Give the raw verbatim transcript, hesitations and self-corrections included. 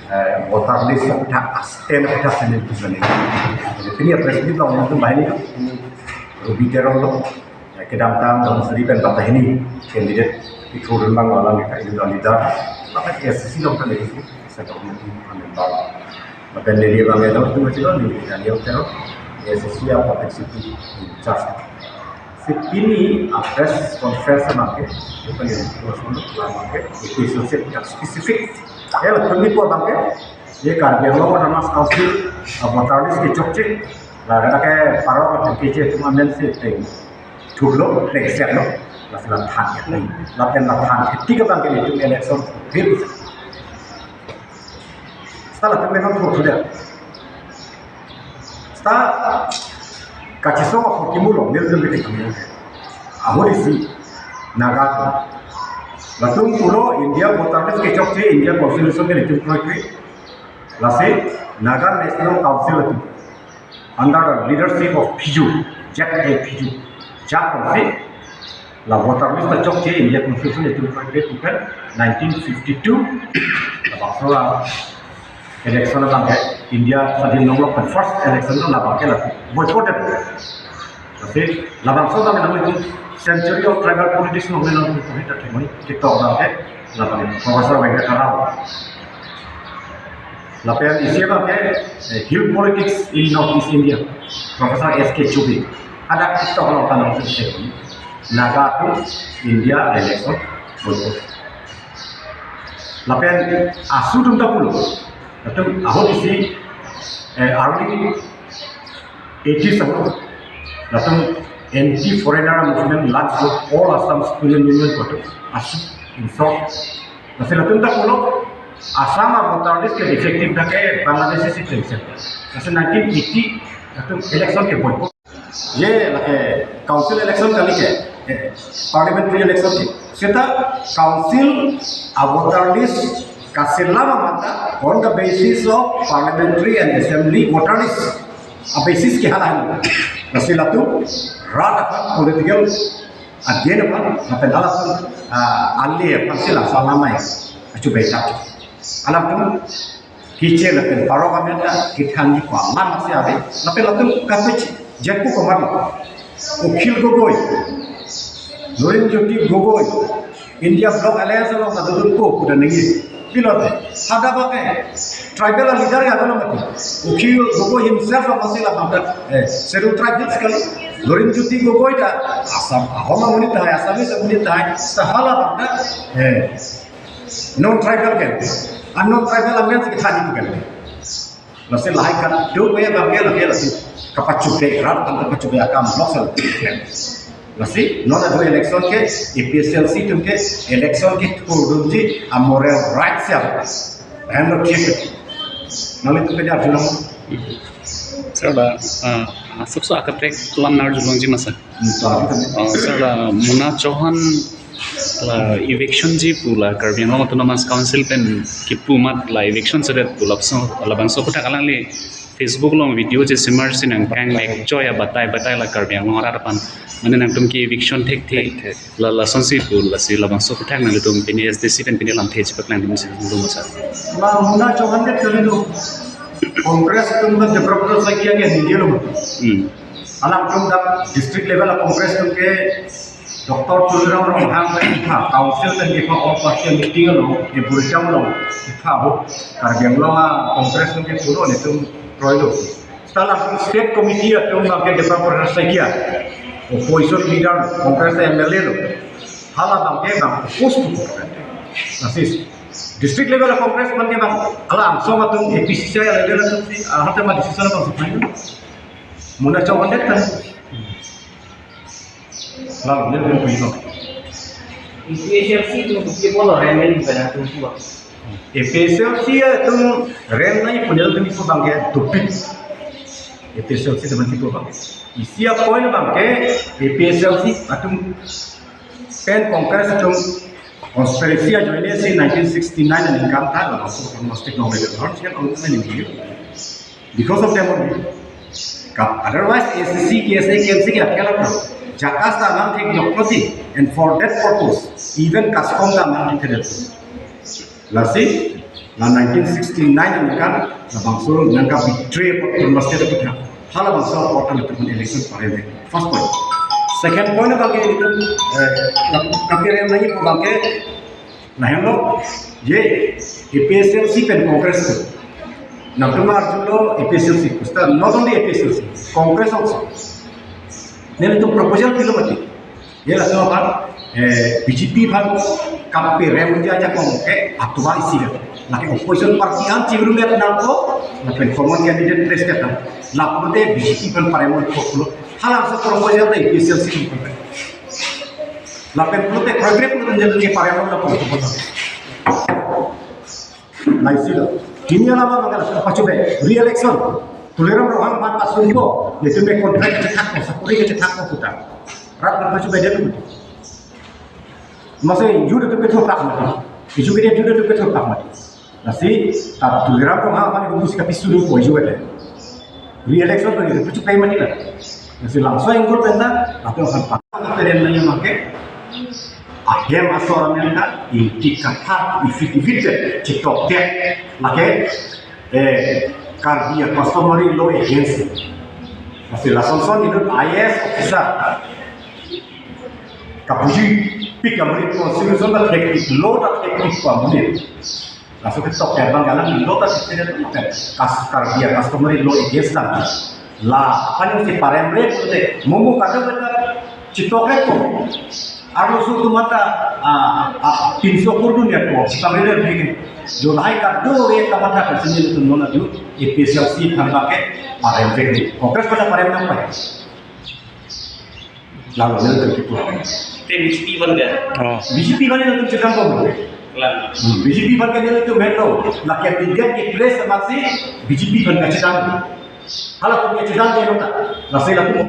Eh, voter list aputhak, a stand aputhak sini tu sini. Jadi, pini press meet along itu banghini, Ruby Teron lo. Eh, kedamtang tahun seri pen patah ini candidate itu rumang alam kita itu leader. Maka A I C C along kan itu, saya tahu itu member. Maka neli abang itu itu masih lo, neli Daniel Teron, A I C C a publicity in charge. Si pini a press conference abangke, bukan yang terus untuk abangke, itu sosial yang spesifik. Ya, latum ni po abangke, ye Karbi Anglong Autonomous Council, a voter list kechokche, la ada ke parok ke kechokche cuma men si ting. Thuklo, plexeklo, la sila than ya. Lapen la than, ketika abangke itu election, hit. Seta latum ni non thuk sudah. Seta kachisong aphong kimu lo, nelitum kiti kami. Ahut isi Naga atum. Latum pulo India voter list kechokche, India Constitution ke nelitum kroikre. Lasi Naga National Council atum, under the leadership of Phiju, Jack A Phiju, Jack Council, la voter list ta chokche India Constitution itu private bukan nineteen fifty-two. Labangso a election abangke India swadhin longlok pen first election lo, labangke la boycotted. Tapi labangso abangke namun itu century of tribal politics lo, namun itu kita temui kita abangke labangke Professor Venkata Rao. Lapen isi abangke, eh, Hill Politics in Northeast India, Professor S K Choubey. Ada kita kalau tanam sisi Naga atum India election boycott. Lapen asu atum ta pulo. Latum ahut isi, eh, early eighties atum, latum anti foreigner movement launch lo, All Assam Student Union pu atum, asu, in short. Lasi latum ta pulo, Assam a voter list ke defective dak ke Bangladeshi citizen. Lasi nineteen eighty latum election ke boycott. Ye lake council election kali ke, eh, parliamentary election ke. Seta council a voter list kaselam amanta on the basis of parliamentary and assembly voter list. A basis ke hala. Lasi latum rat aphan political again aphan, lapen halatum, ah, ale aphan sila salamai. Achu beta. Alam tum kiche lapen parok amenta kithang ni kwa lam si ave. Lapen latum kapich, Jekku Kumar lo, Akhil Gogoi, Lurinjyoti Gogoi, India Bloc Alliance along kadodun ko kuda nengi. Pilote, hada abangke tribal leader ya belum mati. Akhil Gogoi himself masih lah pada, eh, Scheduled Tribe Hills kali. Lurinjyoti Gogoi ta Assam, Ahom amonit tahai, Assamese amonit tahai, seta hala abangke, eh, non tribal ke, unknown tribal amen si kithani bukan. Lasi lahai kan do kaya abangke lagi lasi kapachupek rat kan kapachupek akam lok sel. Lasi non adu election ke A P H L C atum ke election ke thurdunji a moral rights ya. Lahenlo clear. Nanglitum ke arjulong. Sir, la, ah, asapso akaprek alam arjulongji ma sir? Hmm, to, alam kami. Ah, sir, la, Muna Chauhan la eviction ji pu la Karbi Anglong Autonomous Council pen kipu amat la eviction sedet pu labangso, labangso aputhak alangli Facebook along video chesemarsi nangkang mek choi abatai batai la Karbi Anglong arat aphan. Mane nangtum ke eviction thekthe. Thekthe. La lasonsi pu lasi labangso aputhak nanglitum pini S D C pen pini lamthe chepaklang dun si dun ma sir? La Muna Chauhan det kali do. Congress atum la Debabrata Saikia ke ningje lo. Hmm. Alangtum dak district level a Congress atum ke Doctor Tuliram Ronghang pen ipha, council pen ipha, all party meeting along, e bulletin along ipha ho, Karbi Anglong a Congress atum ke puro netum kroilo. Seta la state committee atum abangke Debabrata Saikia, opposition leader, Congress M L A lo. Hala abangke bang oppose to government. Lasi district level a Congress abangke bang, hala angsong atum A P C C I level atum si, ah, hate ma decision abang si final. Muna Chauhan det kan. Lalu, nelitum puji no. A P H L C atum bukti bolo remen pada atum tua. A P H L C atum rem nai pu nelitum ipo abangke dopik. A P H L C atum ipo abang. Isi a point abangke A P H L C atum pen Congress atum conspiracy ajoine si nineteen sixty-nine aningkan ta laso autonomous state nong le lor sian autonomous ni. Because of them only. Ka-, otherwise, A C C, K S A, K M C ke akhela pro. JACAS ta nang thek jok pro si, and for that purpose, even CASCOM ta nang thek thek. Lasi, La nineteen sixty-nine aningkan, labangso nangka betray apot Autonomous State apot ha. Halabangso apot an election parem. First point. Second point abangke itum, eh, kap-, kapirem nangji pu abangke, lahenlo, je A P H L C pen Congress ko. Nangtum arjulo A P H L C, kusta, not only A P H L C, Congress also. Nelitum proposal pilo mati. Ye laso aphan, eh, B J P aphan kapirem ajakong ke atovar isi ke. Lake opposition party an chingrum et nangkok, lapen common candidate place ke tang. Lapu te B J P aphan paremon koklo. Halabangso proposal te A P H L C aphan. Lapen pulote program pulote jadi paremon lapu. Laisilo. Pini alama makan pachube. Re-election. Tuliram Ronghang aphan pasunpo. Nelitum ke contract kethakpo, sakori kethakpo puta. Rat pachube dia tu. Masa youth itu kethur tak mati. Isu ke dia youth itu kethur tak mati. Lasi, ta Tuliram Ronghang aphan itu sika pisu dulu po isu ke. Re-election tu itu pachube mati la. Lasi langsung inggul penta, atau aphan pakak keren nanya make. Ahem asor amen ka, inti kathak, ifit ifit, chetok tek, lake, eh, Karbi a customary law against. Lasi lason son inut I A S officer. Kapuji pik amrit constitution ta thekpik, law ta thekpik pu amrit. Laso ketok abang galang law ta sitene tu kan. Kas Karbi a customary law against lang. La, aphan si paremre pute, mumu kadokave ta chetok re ko. Arloso atum ta, ah, ah, pinso kurdun ya ko, si paremre begin. Jo lahai kadokave ta mata kasini tu nona ju, A P H L C aphan abangke paremre ni. Congress pada parem nangpai. Lalu nelitum ketua. Te B J P aphan ke? Oh. B J P aphan nelitum chedang ko. Lalu. Hmm, B J P aphan ke nelitum melo. La candidate ke place amatsi B J P aphan kachedang. Hala aphan kachedang ke nota. Lasi lapu